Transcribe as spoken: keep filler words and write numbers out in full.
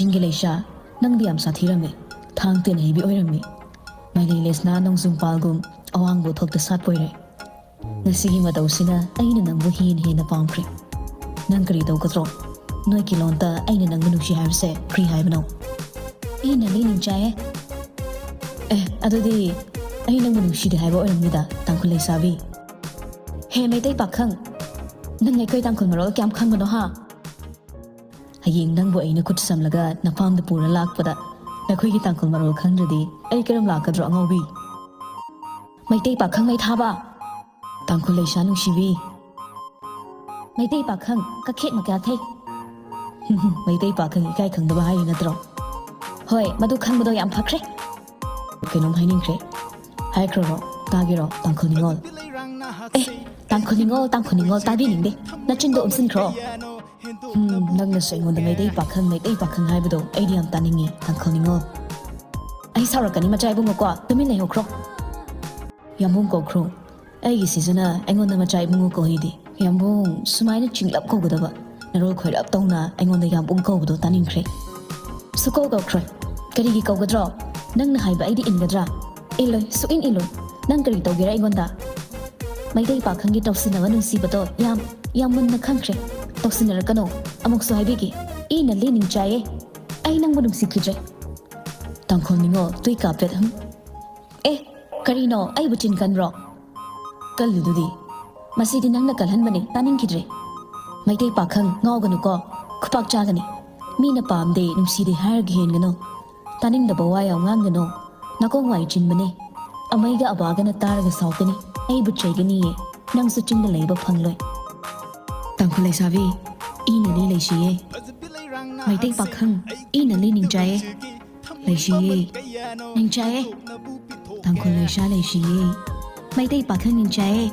ꯆꯤꯡꯒꯤ ꯂꯩꯁꯥ, ꯅꯪꯗꯤ ꯌꯥꯝ ꯁꯥꯊꯤꯔꯝꯃꯦ꯫ ꯊꯥꯡ ꯇꯦꯟ ꯍꯩꯕꯤ ꯑꯣꯏꯔꯝꯃꯤ꯫ ꯃꯥꯏꯂꯩ ꯂꯦꯁꯅꯥ ꯅꯣꯡꯖꯨꯝ ꯄꯥꯜꯒꯨꯝ ꯑꯋꯥꯡꯕ ꯎꯊꯣꯛꯇ ꯁꯥꯠꯄ ꯑꯣꯏꯔꯦ꯫ ꯉꯁꯤꯒꯤ ꯃꯇꯧꯁꯤꯅ ꯑꯩꯅ ꯅꯪꯕꯨ ꯍꯦꯟꯅ ꯍꯦꯟꯅ ꯄꯥꯝꯈ꯭ꯔꯦ꯫ ꯅꯪ ꯀꯔꯤ ꯇꯧꯒꯗ꯭ꯔꯣ? ꯅꯣꯏꯒꯤ ꯂꯣꯟꯗ ꯑꯩꯅ ꯅꯪꯕꯨ ꯅꯨꯡꯁꯤ ꯍꯥꯏꯕꯁꯦ ꯀꯔꯤ ꯍꯥꯏꯕꯅꯣ? ꯏꯅ ꯂꯤ ꯅꯤꯡꯆꯥꯏꯌꯦ꯫ ꯑꯦ, ꯑꯗꯨꯗꯤ ꯑꯩ ꯅꯪꯕꯨ ꯅꯨꯡꯁꯤꯗꯦ ꯍꯥꯏꯕ ꯑꯣꯏꯔꯝꯅꯤꯗ, ꯇꯥꯡꯈꯨꯜ ꯂꯩꯁꯥꯕꯤ꯫ ꯍꯦ ꯃꯩꯇꯩ ꯄꯥꯈꯪ, ꯅꯪ ꯑꯩꯈꯣꯏ ꯇꯥꯡꯈꯨꯜ ꯃꯔꯣꯜ ꯀꯌꯥꯝ ꯈꯪꯕꯅꯣ ꯍꯥ? ꯍꯌꯦꯡ ꯅꯪꯕꯨ ꯑꯩꯅ ꯈꯨꯠ ꯁꯝꯂꯒ ꯅꯐꯥꯝꯗ ꯄꯨꯔ ꯂꯥꯛꯄꯗ ꯅꯈꯣꯏꯒꯤ ꯇꯥꯡꯈꯨꯜ ꯃꯔꯣꯜ ꯈꯪꯗ꯭ꯔꯗꯤ ꯑꯩ ꯀꯔꯝ ꯂꯥꯛꯀꯗ꯭ꯔꯣ ꯑꯉꯥꯎꯕꯤ? ꯃꯩꯇꯩ ꯄꯥꯈꯪ ꯃꯩ ꯊꯥꯕ, ꯇꯥꯡꯈꯨꯜ ꯂꯩꯁꯥ ꯅꯨꯡꯁꯤꯕꯤ꯫ ꯃꯩꯇꯩ ꯄꯥꯈꯪ ꯀꯈꯦꯠ ꯃꯀꯥꯊꯩ꯫ ꯃꯩꯇꯩ ꯄꯥꯈꯪ ꯏꯀꯥꯏ ꯈꯪꯗꯕ ꯍꯥꯏꯔꯤ ꯅꯠꯇ꯭ꯔꯣ? ꯍꯣꯏ, ꯃꯗꯨ ꯈꯪꯕꯗꯣ ꯌꯥꯝ ꯐꯈ꯭ꯔꯦ꯫ ꯀꯩꯅꯣꯝ ꯍꯥꯏꯅꯤꯡꯈ꯭ꯔꯦ꯫ ꯍꯥꯏꯈ꯭ꯔꯣꯔꯣ? ꯇꯥꯒꯦꯔꯣ, ꯇꯥꯡꯈꯨꯜ ꯅꯤꯉꯣꯜ? ꯑꯦ, ꯇꯥꯡꯈꯨꯜ ꯅꯤꯉꯣꯜ, ꯇꯥꯡꯈꯨꯜ ꯅꯤꯉꯣꯜ, ꯇꯥꯕꯤꯅꯤꯡꯗꯦ꯫ ꯅꯆꯤꯟꯗꯣ ꯎꯝꯁꯤꯟꯈ꯭ꯔꯣ꯫ ꯍꯝ, ꯅꯪꯅꯁꯨ ꯑꯩꯉꯣꯟꯗ ꯃꯩꯇꯩ ꯄꯥꯈꯪ, ꯃꯩꯇꯩ ꯄꯥꯈꯪ ꯍꯥꯏꯕꯗꯣ ꯑꯩꯗꯤ ꯌꯥꯝ ꯇꯥꯅꯤꯡꯉꯤ, ꯇꯥꯡꯈꯨꯜ ꯅꯤꯉꯣꯜ꯫ ꯑꯩ ꯁꯥꯎꯔꯛꯀꯅꯤ, ꯃꯆꯥ ꯏꯕꯨꯡꯉꯣꯀꯣ, ꯇꯨꯃꯤꯟ ꯂꯩꯍꯧꯈ꯭ꯔꯣ꯫ ꯌꯥꯝꯕꯨꯡ ꯀꯧꯈ꯭ꯔꯣ꯫ ꯑꯩꯒꯤ ꯁꯤꯖꯅ ꯑꯩꯉꯣꯟꯗ ꯃꯆꯥ ꯏꯕꯨꯡꯉꯣ ꯀꯧꯍꯩꯗꯦ꯫ ꯌꯥꯝꯕꯨꯡ, ꯁꯨꯃꯥꯏꯅ ꯆꯤꯡꯂꯞ ꯀꯧꯒꯗꯕ, ꯅꯔꯣꯜ ꯈꯣꯏꯔꯞ ꯇꯧꯅ ꯑꯩꯉꯣꯟꯗ ꯌꯥꯝꯕꯨꯡ ꯀꯧꯕꯗꯣ ꯇꯥꯅꯤꯡꯈ꯭ꯔꯦ꯫ ꯁꯨꯀꯧ ꯀꯧꯈ꯭ꯔꯣꯏ꯫ ꯀꯔꯤꯒꯤ ꯀꯧꯒꯗ꯭ꯔꯣ? ꯅꯪꯅ ꯍꯥꯏꯕ ꯑꯩꯗꯤ ꯏꯟꯒꯗ꯭ꯔꯥ? ꯏꯜꯂꯣꯏ, ꯁꯨꯛꯏꯟ ꯏꯜꯂꯣꯏ꯫ ꯅꯪ ꯀꯔꯤ ꯇꯧꯒꯦꯔꯥ ꯑꯩꯉꯣꯟꯗ? ꯃꯩꯇꯩ ꯄꯥꯈꯪꯒꯤ ꯇꯧꯁꯤꯟꯅꯕ ꯅꯨꯡꯁꯤꯕꯗꯣ ꯌꯥꯝ, ꯌꯥꯝ ꯃꯨꯟꯅ ꯈꯪꯈ꯭ꯔꯦ꯫ ꯇꯧꯁꯤꯟꯅꯔꯛꯀꯅꯣ꯫ ꯑꯃꯨꯛꯁꯨ ꯍꯥꯏꯕꯤꯒꯦ, ꯏꯅ ꯂꯤ ꯅꯤꯡꯆꯥꯏꯌꯦ꯫ ꯑꯩ ꯅꯪꯕꯨ ꯅꯨꯡꯁꯤꯈꯤꯗ꯭ꯔꯦ꯫ ꯇꯥꯡꯈꯨꯜ ꯅꯤꯉꯣꯜ, ꯇꯨꯏ ꯀꯥꯞꯄꯦꯠ, ꯍꯝ꯫ ꯑꯦ, ꯀꯔꯤꯅꯣ? ꯑꯩꯕꯨ ꯆꯤꯟ ꯀꯟꯕ꯭ꯔꯣ? ꯀꯜꯂꯤꯗꯨꯗꯤ꯫ ꯃꯁꯤꯗꯤ ꯅꯪꯅ ꯀꯜꯍꯟꯕꯅꯤ, ꯇꯥꯅꯤꯡꯈꯤꯗ꯭ꯔꯦ꯫ ꯃꯩꯇꯩ ꯄꯥꯈꯪ, ꯉꯥꯎꯒꯅꯨꯀꯣ, ꯈꯨꯄꯥꯛ ꯆꯥꯒꯅꯤ꯫ ꯃꯤꯅ ꯄꯥꯝꯗꯦ, ꯅꯨꯡꯁꯤꯗꯦ ꯍꯥꯏꯔꯒ ꯍꯦꯟꯒꯅꯨ꯫ ꯇꯥꯅꯤꯡꯗꯕ ꯋꯥ ꯌꯥꯝ ꯉꯥꯡꯒꯅꯨ꯫ ꯅꯥꯀꯣꯡ ꯋꯥꯏ ꯆꯤꯟꯕꯅꯦ꯫ ꯑꯃꯩꯒ ꯑꯕꯥꯒꯅ ꯇꯥꯔꯒ ꯁꯥꯎꯒꯅꯤ, ꯑꯩꯕꯨ ꯆꯩꯒꯅꯤꯌꯦ꯫ ꯅꯪꯁꯨ ꯆꯤꯡꯗ ꯂꯩꯕ ꯐꯪꯂꯣꯏ꯫ ꯇꯥꯡꯈꯨꯜ ꯂꯩꯁꯥꯕꯤ, ꯏꯅ ꯂꯤ ꯂꯩꯁꯤꯌꯦ꯫ ꯃꯩꯇꯩ ꯄꯥꯈꯪ, ꯏꯅ ꯂꯤ ꯅꯤꯡꯆꯥꯏꯌꯦ꯫ ꯂꯩꯁꯤꯌꯦ꯫ ꯅꯤꯡꯆꯥꯏꯌꯦ꯫ ꯇꯥꯡꯈꯨꯜ ꯂꯩꯁꯥ ꯂꯩꯁꯤꯌꯦ꯫ ꯃꯩꯇꯩ ꯄꯥꯈꯪ ꯅꯤꯡꯆꯥꯏꯌꯦ꯫